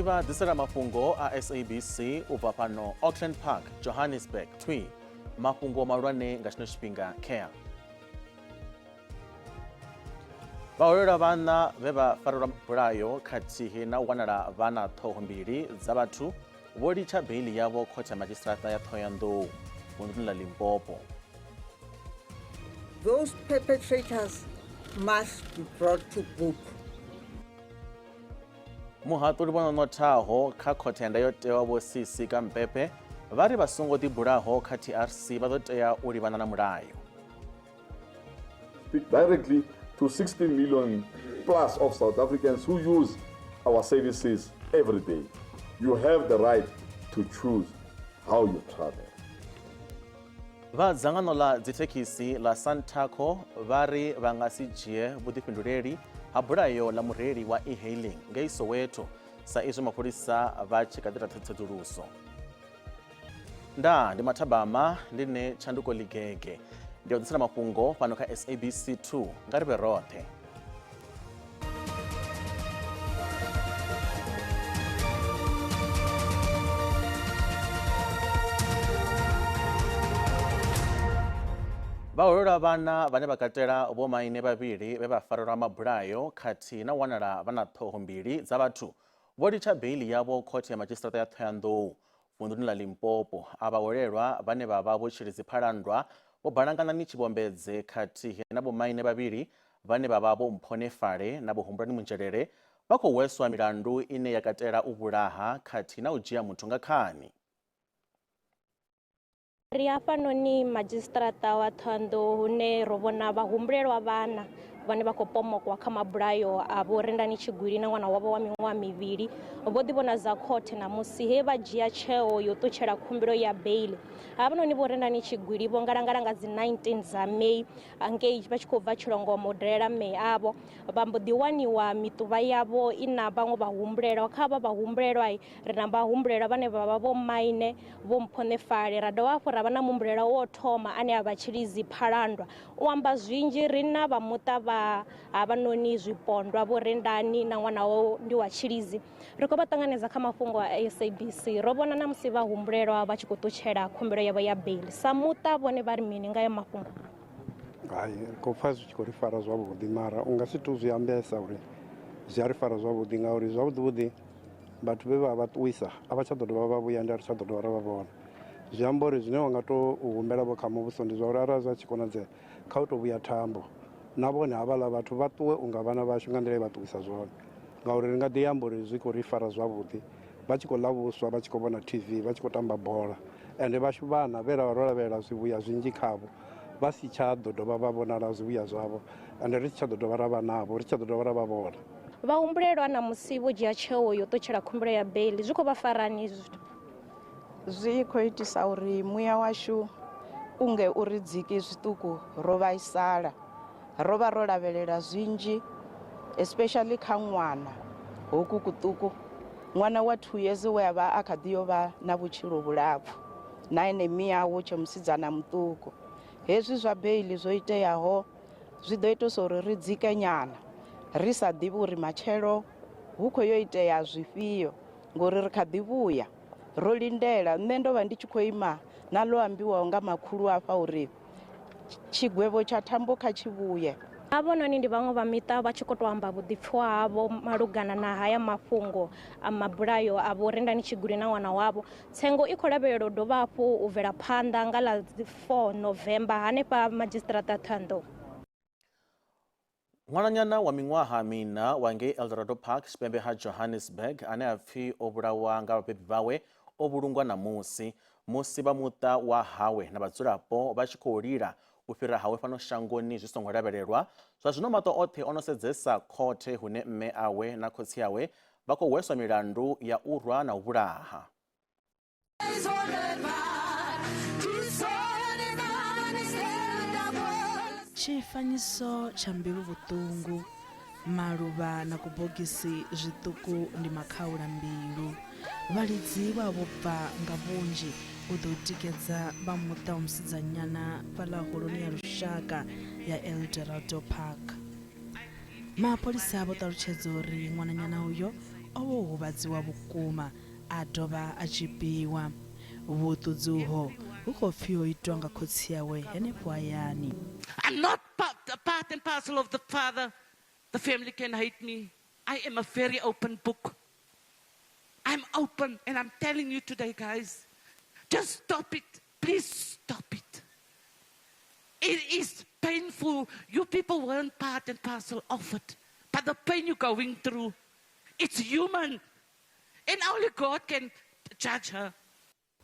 Ndi vha ḓisela mafhungo a SABC u bva fhano Auckland Park, Johannesburg thwi. Mafhungo mahulwane nga tshino tshifhinga khea. Vhaholelwa vhaṋa vhe vha farelwa bulayo khathihi na u wanala vha na ṱhoho mbili dza vhathu vho litsha beiḽi yavho khothe ya madzhisiṱiraṱa ya Ṱhohoyanḓou vunduni ḽa Limpopo. Those perpetrators must be brought to book. Muhaṱuli vho nonothaho kha khothe ya ndayotewa Vho Sisi Kampepe vha ri vha songo ḓibulaho kha TRC vha ḓo tea u livhana na mulayo. Speak directly to 60 million plus of South Africans who use our services every day. You have the right to choose how you travel. Vha dzangano ḽa dzithekhisi ḽa Santaco vha ri vha nga si dzhie vhuḓifhinduleli ha bulayo ḽa mureili wa e-hailing ngei Soweto sa izwi mapholisa vha tshi kha ḓi ita tsedzuluso. Ndaa ndi mathabama ndi nṋe Tshanduko Ligege ndi a u ḓisela mafhungo fhano kha SABC 2 nga ri vhe roṱhe. Vhaholelwa vhana vhane vha katela vhomaine vhavhili vhe vha farelwa mabulayo khathihi na u wanala vha na ṱhoho mbili dza vhathu vho litsha beiḽi yavho khothe ya madzhisiṱiraṱa ya Ṱhohoyanḓou vunduni ḽa Limpopo. A vhaholelwa vhane vha vha Vho Tshilidzi Phalandwa, Vho Balanganani Tshivhombedze khathihi na vhomaine vhavhili vhane vha vha Vho Mphone Fale na Vho Humbulani Munzhelele vha khou hweswa milandu ine ya katela u vhulaha khathihi na u dzhia muthu nga khani. Ri hafhanoni madzhisiṱiraṱa wa Ṱhohoyanḓou hune ro vhona vhahumbulelwa vhana vhane vha khou pomokwa kha mabulayo a Vho Rendani Tshigwili na ṅwana wavho wa miṅwaha mivhili vho ḓivhonadza khothe ṋamusi he vha dzhia tsheo yo ṱutshela khumbelo ya beiḽi. Havhanoni Vho Rendani Tshigwili vho ngalangala nga dzi 19 dza May ngei vha tshi khou bva Tshilongomo u dalela mme avho vha mbo ḓi waniwa miṱuvha yavho i na vhaṅwe vhahumbulelwa. Kha havha vhahumbulelwa ri na vhahumbulelwa vhane vha vha vho maine Vho Mphonefale, ra dovha hafhu ra vha na muhumbulelwa wa u thoma ane a vha Tshilidzi Phalandwa. U amba zwinzhi ri na vha muṱa vha havhanoni Zwipondwa Vho Rendani na ṅwana wavho ndi wa Tshilidzi. Ri khou vha ṱanganedza kha mafhungo a SABC. Ro vhona na musi vhahumbulelwa vha tshi khou ṱutshela khumbelo yavho ya beiḽi. Sa muṱa vhone vha ri mini nga ya mafhungo? Hai, ri khou pfha zwi tshi khou ri fara zwavhuḓi mara u nga si tou zwi ambesa uri zwi a ri fara zwavhuḓi ngauri zwavhuḓi vhuḓi vhathu vhe vha vha ṱuwisa a vha tsha ḓo dovha vha vhuya ndi a ri tsha ḓo dovha ra vha vhona. Zwi amba uri zwine wa nga tou humbela vho kha muvhuso ndi zwa uri arali zwa tshi konadzea kha u tou vhuya thambo na vhone havhaḽa vhathu vha ṱuwe unga vhana vhashu nga nḓila ye vha ṱuwisa zwone ngauri ri nga ḓi amba uri zwi khou ri fara zwavhuḓi vha tshi khou ḽa vhuswa vha tshi khou vhona TV vha tshi khou tamba bola ende vhashu vhana vhe ra vha ro lavhelela zwivhuya zwinzhi khavho vha si tsha ḓo dovha vha vhonala zwivhuya zwavho ende ri si tsha ḓo dovha ra vha navho ri si tsha ḓo dovha ra vha vhona. Vhahumbulelwa ṋamusi vho dzhia tsheo yo ṱutshela khumbelo ya beiḽi. Zwi khou vha farani hezwi zwithu? Zwi khou itisa uri muya washu u nge u ri dziki zwiṱuku ro vhaisala. Ro vha ro lavhelela zwinzhi especially kha ṅwana hoku kuṱuku ṅwana wa 2 years we a vha a kha ḓi yo vha na vhutshilo vhulapfu na ene miawe u tshe musidzana muṱuku. Hezwi zwa beiḽi zwo iteaho zwi ḓo itisa uri ri dzike nyana ri sa ḓivhi uri matshelo hu khou yo itea zwifhio ngori ri kha ḓi vhuya ro lindela. Nṋe ndo vha ndi tshi khou ima na ḽo ambiwaho nga makhulu afha uri tshigwevho tsha thambo kha tshi vhuye. Havhanoni ndi vhaṅwe vha miṱa vha tshi khou tou amba vhuḓipfiwa havho malugana na haya mafhungo a mabulayo a Vho Rendani Tshigwili na ṅwana wavho. Tsengo i khou lavhelelwa u dovha hafhu u bvela phanḓa nga ḽa 4 November hanefha madzhisiṱiraṱa Thohoyandou. Ṅwananyana wa miṅwaha miṋa wa ngei Eldorado Park tshipembe ha Johannesburg ane a pfi o vhulawa nga vhabebi vhawe o vhulungwa ṋamusi musi vha muṱa wa hawe na vhadzulapo vha tshi khou lila u fhira hawe fhano shangoni zwi songo lavhelelwa. Zwa zwino maṱo oṱhe o no sedzesa khothe hune mme awe na khotsi awe vha khou hweswa milandu ya u rwa na u vhulaha. Tshifanyiso tsha mbilu vhuṱungu, maluvha na kubogisi zwiṱuku ndi makhaula mbilu. Vhalidzi vha vho bva nga vhunzhi u ḓo tikedza vha muṱa wa musidzanyana fhaḽa holoni ya lushaka ya Eldorado Park. Mapholisa vho ṱalutshedza uri ṅwananyana uyo o vha o huvhadziwa vhukuma a dovha a tzhipiwa. Vhuṱudzi uho hu khou pfi ho itwa nga khotsi awe henefho hayani. I'm not part and parcel of the father. The family can hate me. I am a very open book. I'm open, and I'm telling you today, guys, just stop it. Please stop it. It is painful. You people weren't part and parcel of it. But the pain you're going through, it's human. And only God can judge her.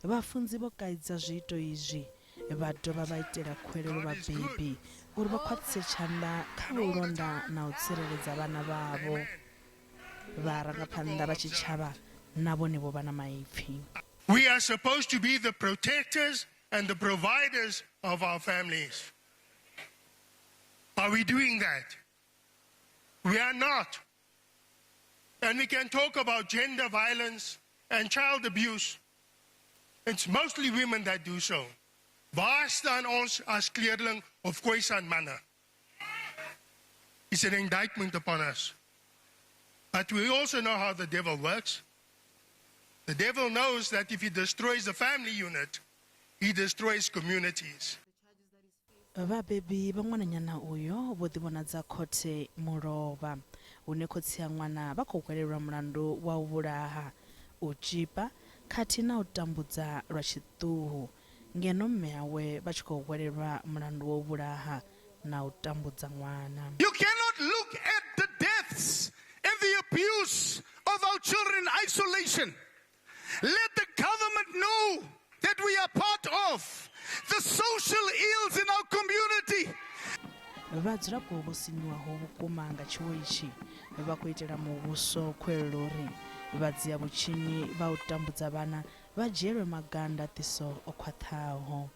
Vhafunzi vho kaidza zwiito izwi vha dovha vha itela khuwelelo vhabebi uri vha khwaṱhise tshanḓa kha u londa na u tsireledza vhana vhavho. Vharangaphanḓa vha tshitshavha na vhone vho vha na maipfi. We are supposed to be the protectors and the providers of our families. Are we doing that? We are not. And we can talk about gender violence and child abuse. It's mostly women that do so. Waar staan ons as kleurling of Khoisan manne? It's an indictment upon us. But we also know how the devil works. The devil knows that if he destroys the family unit, he destroys communities. Vhabebi vha ṅwananyana uyo vho ḓivhonadza khothe mulovha hune khotsi a ṅwana vha khou hwelelwa mulandu wa u vhulaha, u tzhipa khathihi na u tambudza lwa tshiṱuhu ngeno mme awe vha tshi khou hwelelwa mulandu wa u vhulaha na u tambudza ṅwana. You cannot look at the deaths and the abuse of our children in isolation. Let the government know that we are part of the social ills in our community. Vhadzulapo vho sinyuwaho vhukuma nga tshiwo itshi vha khou itela muvhuso khuwelelo uri vhadzia vhutshinyi vha u tambudza vhana vha dzhielwe maga a ndaṱiso o khwaṱhaho.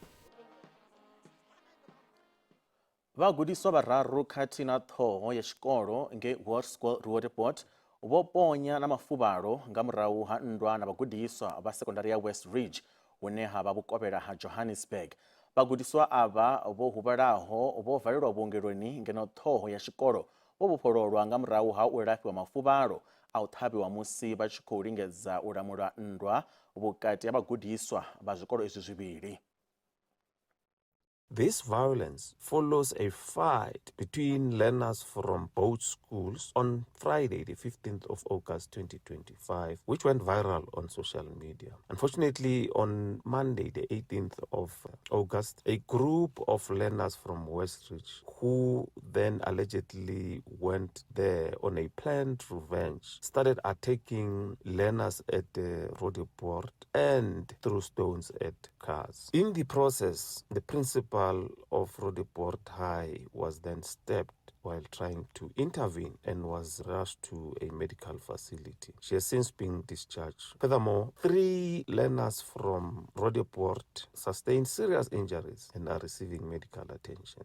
Vhagudiswa vhararu khathihi na ṱhoho ya tshikolo ngei Hoërskool Roodepoort vho ponya na mafuvhalo nga murahu ha nndwa na vhagudiswa vha sekondari ya West Ridge hune ha vha vhukovhela ha Johannesburg. Vhagudiswa avha vho huvhalaho vho valelwa vhuongeloni ngeno ṱhoho ya tshikolo vho vhofhololwa nga murahu ha u lafhiwa mafuvhalo a u ṱhavhiwa musi vha tshi khou lingedza u lamula nndwa vhukati ha vhagudiswa vha zwikolo izwi zwivhili. This violence follows a fight between learners from both schools on Friday, the 15th of August 2025, which went viral on social media. Unfortunately, on Monday, the 18th of August, a group of learners from Westridge who then allegedly went there on a planned revenge started attacking learners at the Roodepoort and threw stones at cars. In the process, the principal of Roodepoort High was then stabbed while trying to intervene and was rushed to a medical facility. She has since been discharged. Furthermore, 3 learners from Roodepoort sustained serious injuries and are receiving medical attention.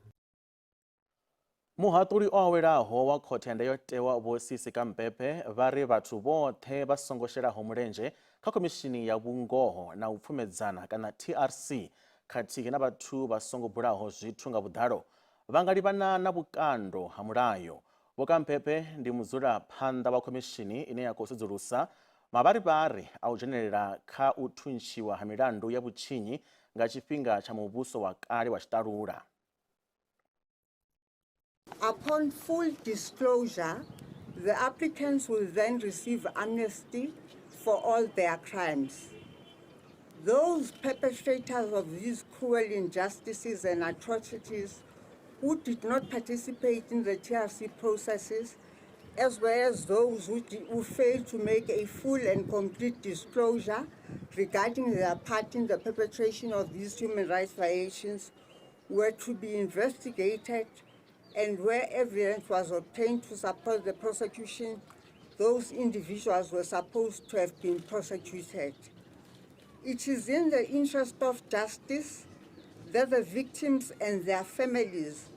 Muhaṱuli o awelaho wa khothe ya ndayotewa Vho Sisi Khampepe vha ri vhathu vhoṱhe vha songo shelaho mulenzhe kha khomishini ya vhungoho na u pfumedzana kana TRC khathihi na vhathu vha songo bulaho zwithu nga vhuḓalo vha nga livhana na vhukando ha mulayo. Vho Khampepe ndi mudzulaphanḓa wa khomishini ine ya khou sedzulusa mavharivhari a u dzhenelela kha u thuntshiwa ha milandu ya vhutshinyi nga tshifhinga tsha muvhuso wa kale wa tshiṱalula. Upon full disclosure, the applicants will then receive amnesty for all their crimes. Those perpetrators of these cruel injustices and atrocities who did not participate in the TRC processes, as well as those who failed to make a full and complete disclosure regarding their part in the perpetration of these human rights violations, were to be investigated, and where evidence was obtained to support the prosecution, those individuals were supposed to have been prosecuted. It is in the interest of justice that the victims and their families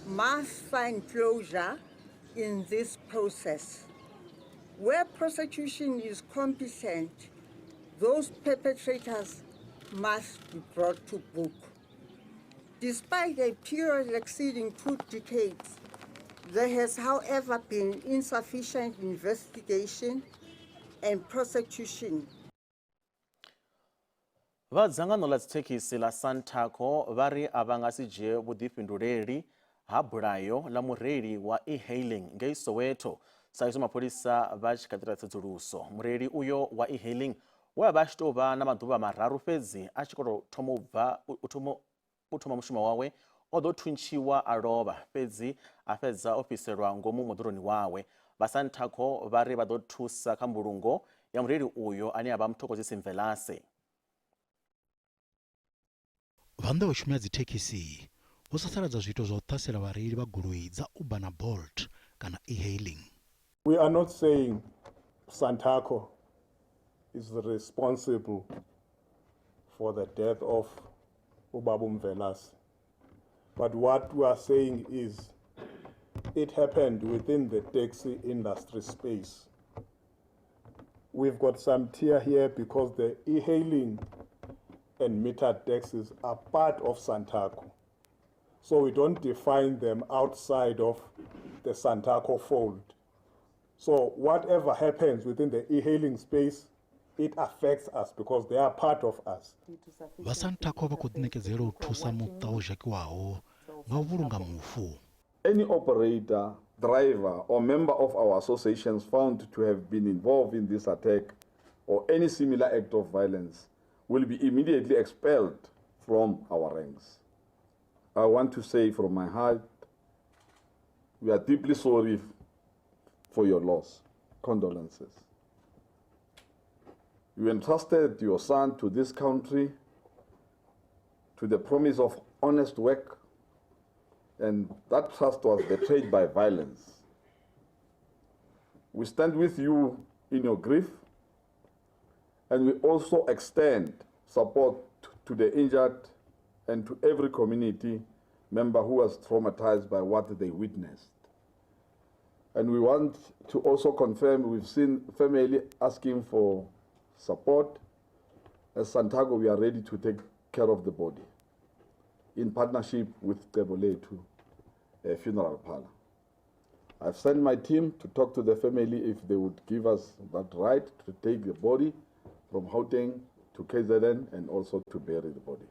must find closure in this process. Where prosecution is competent, those perpetrators must be brought to book. Despite a period exceeding 2 decades, there has, however, been insufficient investigation and prosecution. Vha dzangano ḽa dzithekhisi ḽa Santaco vha ri a vha nga si dzhie vhuḓifhinduleli ha bulayo ḽa mureili wa e-hailing ngei Soweto sa izwi mapholisa vha tshi kha ḓi ita tsedzuluso. Mureili uyo wa e-hailing we a vha a tshi tou vha na maḓuvha mararu fhedzi a tshi khou tou thoma u bva u thoma u thoma mushumo wawe o ḓo thuntshiwa a lovha fhedzi a fhedza o fhiselwa ngomu moḓoroni wawe. Vha Santaco vha ri vha ḓo thusa kha mbulungo ya mureili uyo ane a vha Mthokozisi Mvelase. Vha nḓowetshumo ya dzithekhisi vho sasaladza zwiito zwa u ṱhasela vhareili vha goloi dza Uber na Bolt kana e-hailing. We are not saying Santaco is responsible for the death of Ubabu Mvelase. But what we are saying is it happened within the taxi industry space. We've got some tear here because the e-hailing and metered taxis are part of Santaco. So we don't define them outside of the Santaco fold. So whatever happens within the e-hailing space, it affects us because they are part of us. Vha Santaco vha khou ḓiṋekedzela u thusa muṱa wo zhakiwaho nga u vhulunga mufu. Any operator, driver, or member of our associations found to have been involved in this attack or any similar act of violence will be immediately expelled from our ranks. I want to say from my heart, we are deeply sorry for your loss. Condolences. You entrusted your son to this country, to the promise of honest work, and that trust was betrayed by violence. We stand with you in your grief, and we also extend support to the injured and to every community member who was traumatized by what they witnessed. And we want to also confirm we've seen family asking for support. As Santaco, we are ready to take care of the body in partnership with Cebolethu Funeral Parlor. I've sent my team to talk to the family if they would give us that right to take the body from Gauteng to KZN and also to bury the body.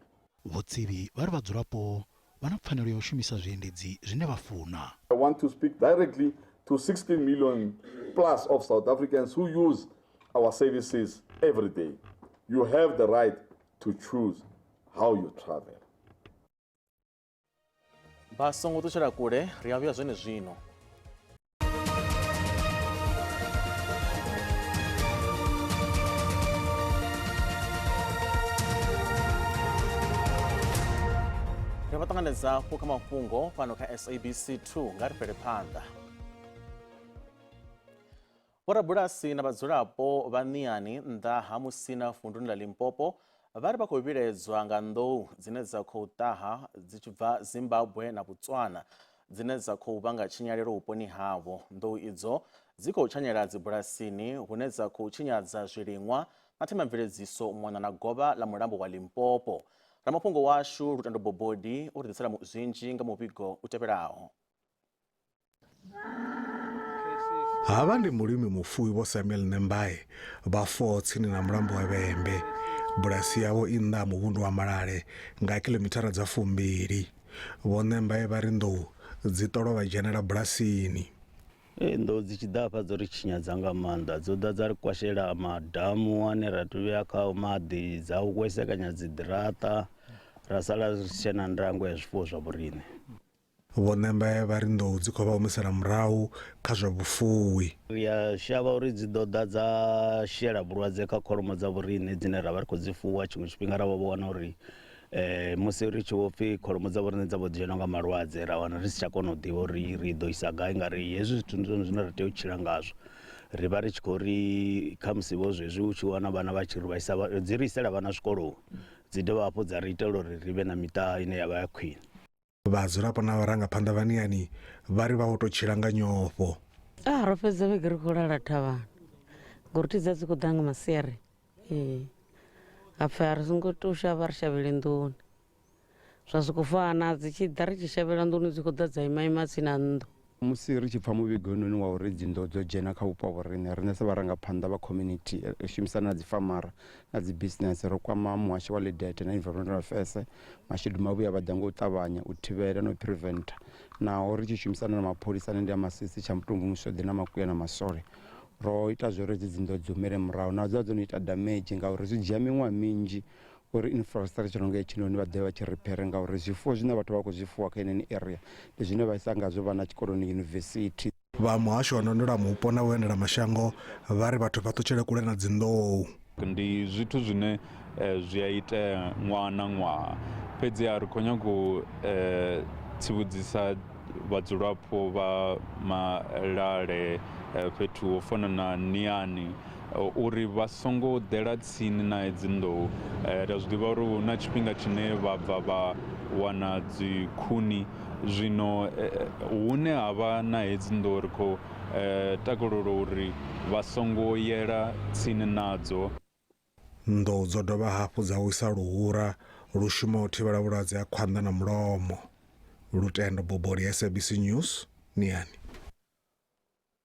Vho Tsibi vha ri vhadzulapo vha na pfanelo ya u shumisa zwiendedzi zwine vha funa. I want to speak directly to 16 million plus of South Africans who use our services every day. You have the right to choose how you travel. Vha songo ṱutshela kule, ri a vhuya zwenezwino. Ri vha ṱanganedza hafhu kha mafhungo fhano kha SABC 2 nga ri bvele phanḓa. Vhorabulasi na vhadzulapo vha Ṋiani nnḓa ha Musina vunduni ḽa Limpopo vha ri vha khou vhilaedzwa nga nḓou dzine dza khou ṱaha dzi tshi bva Zimbabwe na Botswana dzine dza khou vhanga tshinyalelo vhuponi havho. Nḓou idzo dzi khou tshanyela dzibulasini hune dza khou tshinyadza zwiliṅwa na themamveledziso u mona na govha ḽa mulambo wa Limpopo. Ramafhungo washu Lutendo Bobodi u ri ḓisela zwinzhi nga muvhigo u tevhelaho. Havha ndi mulimi mufuwi Vho Samuel Nembae vha fuwaho tsini na mulambo wa Vhembe. Bulasi yavho i nnḓa ha muvhundu wa Malale nga kiḽomithara dza 20. Vho Nembae vha ri nḓou dzi ṱolwa vha dzhenela bulasini. Ee, nḓou dzi tshi ḓa hafha dzo ri tshinyadza nga maanḓa, dzo ḓa dza ri kwashela madamu ane ra tea u vhea khao maḓi, dza wesekanya dzi ḓiraṱa, ra sala ri si tshena ndango ya zwifuwo zwa vhoriṋe. Vho Ṋembe vha ri nḓou dzi khou vha humisela murahu kha zwa vhufuwi. Ri a shavha uri dzi ḓo ḓa dza shela vhulwadze kha kholomo dza vhoriṋe dzine ra vha ri khou dzi fuwa. Tshiṅwe tshifhinga ra vha vho wana uri musi ri tshi vho pfhi kholomo dza vhoriṋe dza vho dzhenwa nga malwadze ra wana ri si tsha kona u ḓivha uri ri ḓo isa gai ngauri hezwi zwithu ndi zwone zwine ra tea u tshila ngazwo. Ri vha ri tshi khou ri khamusi vho zwezwi u tshi wana vhana vha tshi ri vhaisa dzi ri isela vhana zwikoloni, dzi dovha hafhu dza ri itela uri ri vhe na miṱa ine ya vha ya khwine. Vhadzulapo na vharangaphanḓa vha Niani vha ri vha vho tou tshila nga nyofho. A ro fhedza vhege ri khou lala thavhani ngori thi dza dzi khou ḓa nga masiari. Ee ha pfhi a ri songo tou shavha ri shavhele nḓuni, zwa sokou fana dzi tshi ḓa ri tshi shavhela nḓuni dzi khou ḓa dza ima ima tsini na nnḓu. Musi ri tshi pfa muvhigo hoyunoni wa uri dzinḓou dzo dzhena kha vhupo ha vhoriṋe, riṋe sa vharangaphanḓa vha community ri shumisana na dzifamara na dzi business ro kwama muhasho wa Lidete na Environmental Affairs. Mashudu mavhuya vha ḓa nga u ṱavhanya u thivhela na u preventer. Naho ri tshi shumisana na mapholisa ane ndi a Masisi, Tshamutumbu, Musweḓe na Makuya na Masole, ro ita zwo uri hedzi dzinḓou dzi humele murahu naho dza dzo no ita damage ngauri zwi dzhia miṅwaha minzhi uri infrastructure nonga hetshinoni vha ḓovha vha tshi riphere ngauri zwifuwo zwine vhathu vha khou zwi fuwa kha inoni area ndi zwine vha isa ngazwo vhana tshikoloni yunivesithi. Vha muhasho wa ndondolamupo na vhuendelamashango vha ri vhathu vha ṱutshele kule na dzinḓou. Ndi zwithu zwine zwi a itea ṅwaha na ṅwaha, fhedziha ri khou nyaga u tsivhudzisa vhadzulapo vha Malale fhethu ho fana na Niani uri vha songo ḓela tsini na hedzi nḓou. Ri a zwi ḓivha uri hu na tshifhinga tshine vha bva vha wana dzi khuni, zwino hune ha vha na hedzi nḓou ri khou takalela uri vha songo yela tsini nadzo. Nḓou dzo dovha hafhu dza wisa luhura lu shumaho u thivhela vhulwadze ha khwanḓa na mulomo. Lutendo Boboli, SABC News, Niani.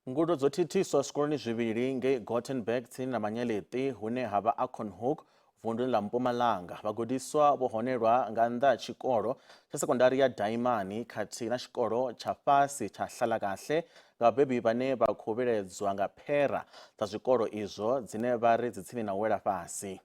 Ngudo dzo thithiswa zwikoloni zwivhili ngei Gottenburg tsini na Manyeleti hune ha vha Acornhoek vunduni ḽa Mpumalanga. Vhagudiswa vho honelwa nga nnḓa ha tshikolo tsha sekondari ya Daimani khathihi na tshikolo tsha fhasi tsha Hlalakahle nga vhabebi vhane vha khou vhilaedzwa nga phera dza zwikolo izwo dzine vha ri dzi tsini na u wela fhasi.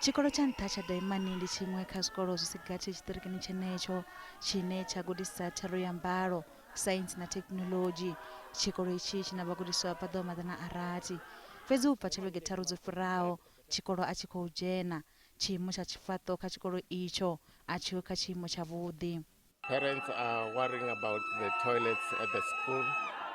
Tshikolo tsha nṱha tsha Daimani ndi tshiṅwe kha zwikolo zwi si gathi tshiṱirikini tshenetsho tshine tsha gudisa thero ya mbalo, saintsi na thekhinoḽodzhi. Tshikolo itshi tshi na vhagudiswa vha paḓaho 600. Fhedzi u bva tsha vhege tharu dzo fhiraho, tshikolo a tshi khou dzhena. Tshiimo tsha tshifhaṱo kha tshikolo itsho a tshiho kha tshiimo tshavhuḓi. Parents are worrying about the toilets at the school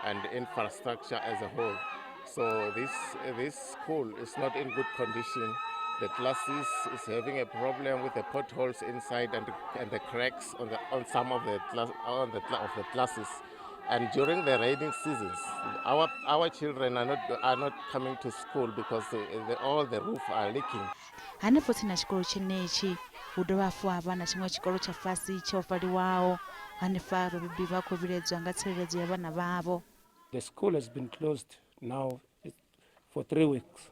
and infrastructure as a whole. So this, this school is not in good condition. The classes is having a problem with the potholes inside and, and the cracks on, the, on some of the, class, on the, of the classes. And during the raining seasons, our, our children are not, are not coming to school because the, the, all the roof are leaking. Hanefho tsini na tshikolo tshenetshi hu dovha hafhu ha vha na tshiṅwe tshikolo tsha fhasi tsho valiwaho. Hanefha vhabebi vha khou vhilaedzwa nga tsireledzo ya vhana vhavho. The school has been closed now for 3 weeks.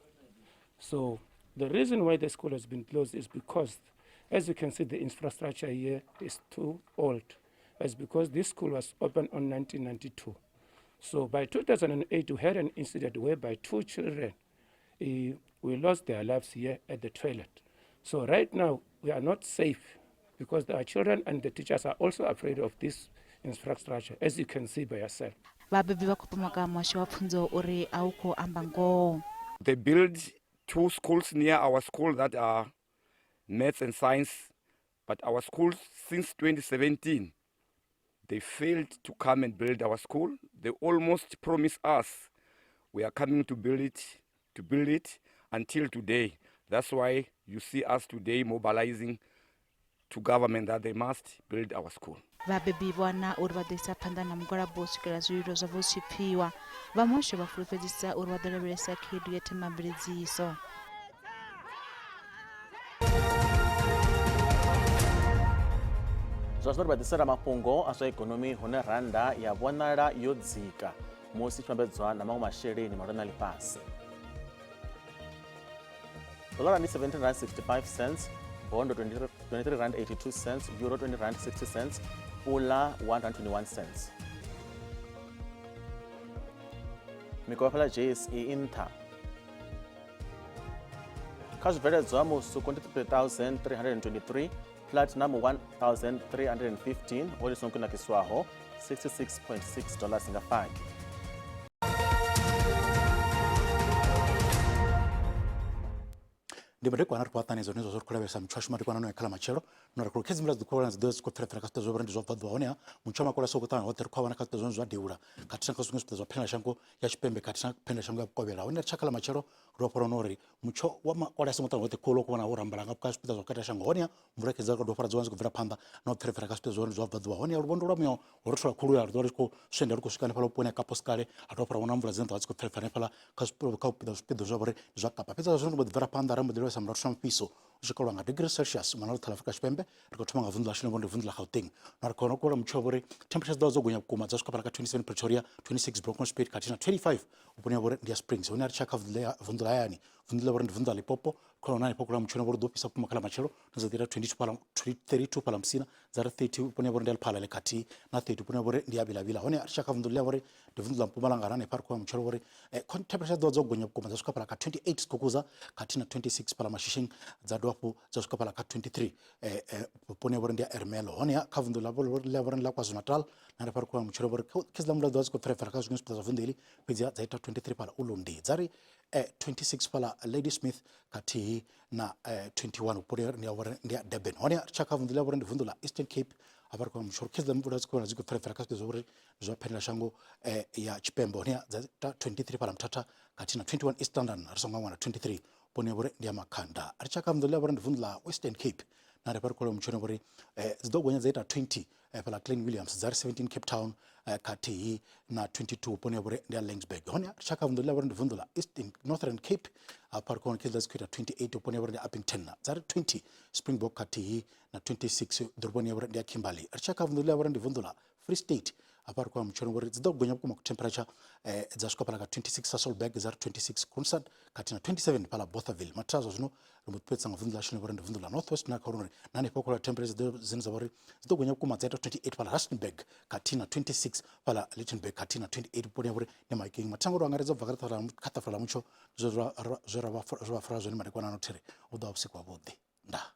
So the reason why the school has been closed is because, as you can see, the infrastructure here is too old. It's because this school was opened on 1992. So by 2008, we had an incident whereby 2 children we lost their lives here at the toilet. So right now, we are not safe because our children and the teachers are also afraid of this infrastructure, as you can see by yourself. Vhabebi vha khou pomoka muhasho wa pfunzo uri a u khou amba ngoho. They build 2 schools near our school that are maths and science, but our schools since 2017, they failed to come and build our school. They almost promised us we are coming to build it, to build it until today. That's why you see us today mobilizing to government that they must build our school. Vhabebi vho ana uri vha ḓo isa phanḓa na mugwalabo u swikela zwililo zwavho zwi tshi pfiwa. Vha muhasho vha fulufhedzisa uri vha ḓo lavhelesa khaedu ya themamveledziso. Zwa zwino ri vha ḓisela mafhungo a zwa ikonomi hune rannda ya vhonala yo dzika musi tshi vhambedzwa na maṅwe masheleni mahulwane a ḽifhasi. Dollar ndi 17 rand 65 cents, bondo 23 rand 82 cents, euro 20 rand 60 cents, pula 1 rand 21 cents. Mikovhe fhala JSE i nṱha kha zwibveledzwa musuku ndi 3323 platinum 1315 oli songo kunakiswaho 66.6 dollars nga faki. Ndi madekwana ri khou ṱanganedza zwine zwa zwi ri khou lavhelesa mutsho washu madekwana ano kha ḽa matshelo no ri khou khe dzimvula dzi khou dzi ḓo dzi khou pfela pfela kha zwipiḓa zwa ndi zwa bvaḓuvha honeha mutsho wa makole a soko ṱangana hoṱhe ri khou a wana kha zwipiḓa zwone zwa devhula khathihi na kha zwiṅwe zwipiḓa zwa phendelashango ya tshipembe khathihi na phendelashango ya vhukovhela hone ri tshakha ḽa matshelo ro fhora no uri mutsho wa makole a songo ṱangana hoṱhe khouḽa u khou vhona wo rambala nga kha zwipiḓa zwa vhukati ha shango honeha mvula khedza ri dovha dzi wana dzi khou bvela phanḓa na u pfela pfela kha zwipiḓa zwone zwa bvaḓuvha honeha luvhondo lwa muya ho rothola khulu ya ri ḓo vha ri khou swenda ri khou swika hanefhaḽa vhuponi ha Kaposkale ha dovha ra vhona mvula dzine dza vha dzi khou pfela pfela hanefhaḽa kha zwipiḓa zwa vhori zwa Kapa fhedzi zwa zwino ri mbo ḓi bvela phanḓa ra mbo ḓi lavhelesa murathu na mufhiso zwi tshi kalwa nga degree Celsius mwana ḽoṱhe ḽa Afrika Tshipembe. Ri khou thoma nga vunḓu ḽashu ḽine ndi vunḓu ḽa Gauteng, na ri khou kona mutsho uri temperature dzi ḓo vha dzo gonya vhukuma dza swika fhala kha 27 Pretoria, 26 Bronkhorstspruit khathihi na 25 vhuponi ha vhori ndi ya Springs. Hone a ri tsha kha vunḓu ḽa hayani, vunḓu ḽa vhori ndi vunḓu ḽa Limpopo, khona hone hanefho kula mutsho vhori ḓo fhisa vhukuma kha ḽa matshelo na dza ḓira 22 fhala 32 fhala Musina, dza ri 30 vhuponi ha vhori ndi ya Lephalale khathihi na 30 vhuponi ha vhori ndi ya Vilavila. Hone a ri tsha kha vunḓu ḽa vhori ndi vunḓu ḽa Mpumalanga, na hanefha ri khou ya mutshelo uri temperature dza dzo gonya vhukuma dza swika fhala kha 28 Skukuza khathihi na 26 fhala Mashishing, dza dovha hafhu dza swika fhala kha 23 vhuponi ha vhori ndi ya Ermelo. Honeha kha vunḓu ḽa vhori ḽa KwaZulu Natal, na hanefha ri khou ya mutshelo uri khezila mvula ḓovha dzi khou pfela kha zwiṅwe zwipiḓa zwa vunḓu heḽi, fhedzi dza ita 23 fhala Ulundi, dza ri 26 fhala Ladysmith khathihi na 21 vhuponi ndi ya Durban. Honeha ri tsha kha vunḓu ḽa vhori ndi vunḓu ḽa Eastern Cape, hafha ri khou ya mutshelo khezila mvula dzi khou dzi khou pfela kha zwipiḓa zwa vhori zwa phendela shango ya tshipembe, honeha dza ita 23 fhala Mthatha khathihi na 21 East London, ri songo wana 23 vhuponi ha vhori ndi ya Makhanda. Ri tsha kha vunḓu ḽa vhori ndi vunḓu ḽa Western Cape, na ri fha ri khou mutshelo vhori dzi ḓo gonya dza ita 20 fhala Klein Williams, dza ri 17 Cape Town khathihi na 22 vhuponi ha vhori ndi ya Laingsburg. Hone ri tsha kha vunḓu ḽa vhori ndi vunḓu ḽa Eastern Northern Cape, hafha ri khou wana dzi khou ita 28 vhuponi ha vhori ndi Upington, dza ri 20 Springbok khathihi na 26 ḓoroboni ya vhori ndi ya Kimberley. Ri tsha kha vunḓu ḽa vhori ndi vunḓu ḽa Free State, hafha ri khou wana mutshelo ngori dzi ḓo gonya vhukuma temperature dza swika fhala kha 26 Sasolburg, dza ri 26 Kroonstad khathihi na 27 fhala Bothaville. Mathada zwa zwino ri mbo ḓi nga vunḓu ḽashu ḽine vhori ndi vunḓu ḽa North West, na kha uri na hanefho khou temperature dzine dza vha uri dzi ḓo gonya vhukuma dza ita 28 fhala Rustenburg khathihi na 26 fhala Lichtenburg khathihi na 28 vhuponi ha vhori ndi Mahikeng. Mathada ngori angaredza u bva kha ṱafula ḽa mutsho zwe ra vha fara zwone madekwana ano thiri hu ḓo vha vhusiku havhuḓi. Ndaa.